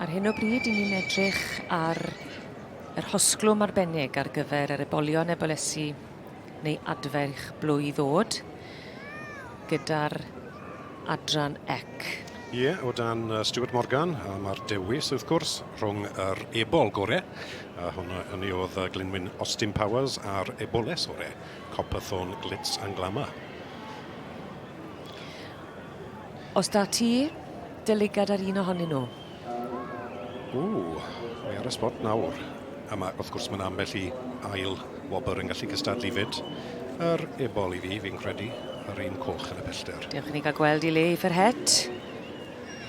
Ar hyn o bryd, i ni'n edrych ar yr hosglwm arbennig ar gyfer yr ebolion ebolesi neu adferch blwydd ddod gyda'r adran ec. Ie, o dan Stuart Morgan, a mae'r dewis wrth gwrs rhwng yr ebol gore, a hwnna hynny oedd Glynwyn Austin Powers a'r eboles ore, Copperthorne Glitz and Glamour. Os da ti dy lygad ar un ohonyn nhw? Ww, mae ar y spot nawr. A mae, wrth gwrs, mae'n ambell i ail wobr yn gallu cystadlu fyd. Yr ebol i fi, fi'n credu, yr un coch yn y pellter. Dewch i ni gael gweld i le i yr het.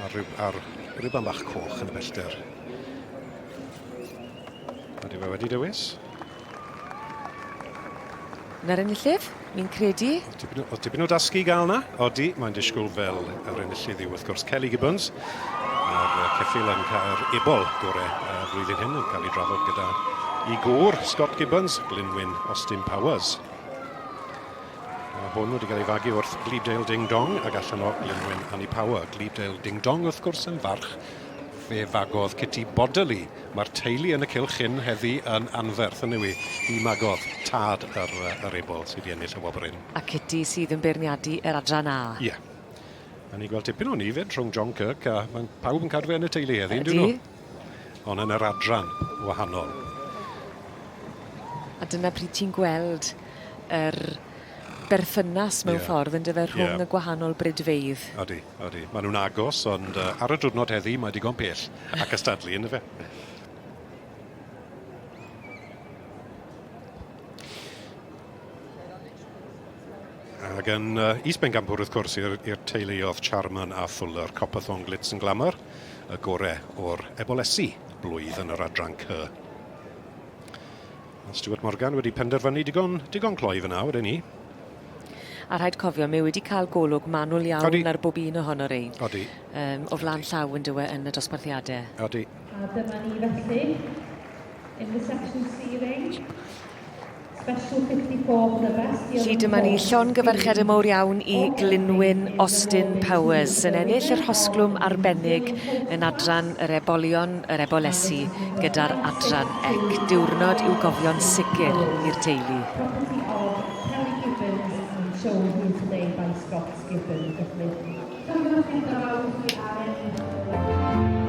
A'r, rhyw, ar riban bach coch yn y pellter. Ydy fe wedi dewis? Na'r enillydd, mi'n credu. Oedd tipyn o dasgu i gael na. Odi, mae'n disgwyl fel yr enillydd yw wrth gwrs Kelly Gibbons. Mae'r ceffyl yn cael ebol gore y flwyddyn hyn yn cael ei drafod gyda i gŵr Scott Gibbons, Glynwyn Austin Powers. Mae hwn wedi cael ei fagu wrth Glebedale Ding Dong ac allan o Glynwyn Annie Power. Glebedale Ding Dong wrth gwrs yn farch fe fagodd Kitty Bodily Mae'r teulu yn y cylch hyn heddi yn anferth, yn yw i? I magodd tad yr, yr ebol sydd wedi ennill y wobr hyn. A Kitty sydd yn beirniadu yr adran A. Ie. Yeah. A ni'n gweld tipyn o ni fyd rhwng John Kirk a mae pawb yn cadw fe yn y teulu heddi, yn dyn nhw? Ond yn yr adran wahanol. A dyna pryd ti'n gweld yr berthynas mewn yeah. ffordd yn dyfe rhwng yeah. y gwahanol brydfeydd. Odi. Odi, maen nhw'n agos, ond uh, ar y diwrnod heddi mae digon pell a cystadlu, ynddo fe? Ac yn uh, is-bencampwr wrth gwrs i'r teulu oedd Charman a Fuller, Copperthorne Glitz and Glamour, y gore o'r ebolesi blwydd yn yr adran C. Mae Stuart Morgan wedi penderfynu digon, digon cloi fyna, wedyn ni. A rhaid cofio, mae wedi cael golwg manwl iawn Odi. ar bob un ohono rei. Odi. Um, o flaen llaw yn dywe yn y dosbarthiadau. Odi. A dyma ni felly, in the section C range. Special 54 for the best. Felly dyma ni llongyfarchiadau mowr iawn i Glynwyn Austin Powers yn ennill yr hosglwm arbennig yn adran yr ebolion, yr ebolesi gyda'r adran ec. Diwrnod i'w gofio'n sicr i'r teulu. Property of Kelly Gibbons and shown here today by Scott Gibbons. Felly, llongyfarchiadau mawr i chi ar ennill.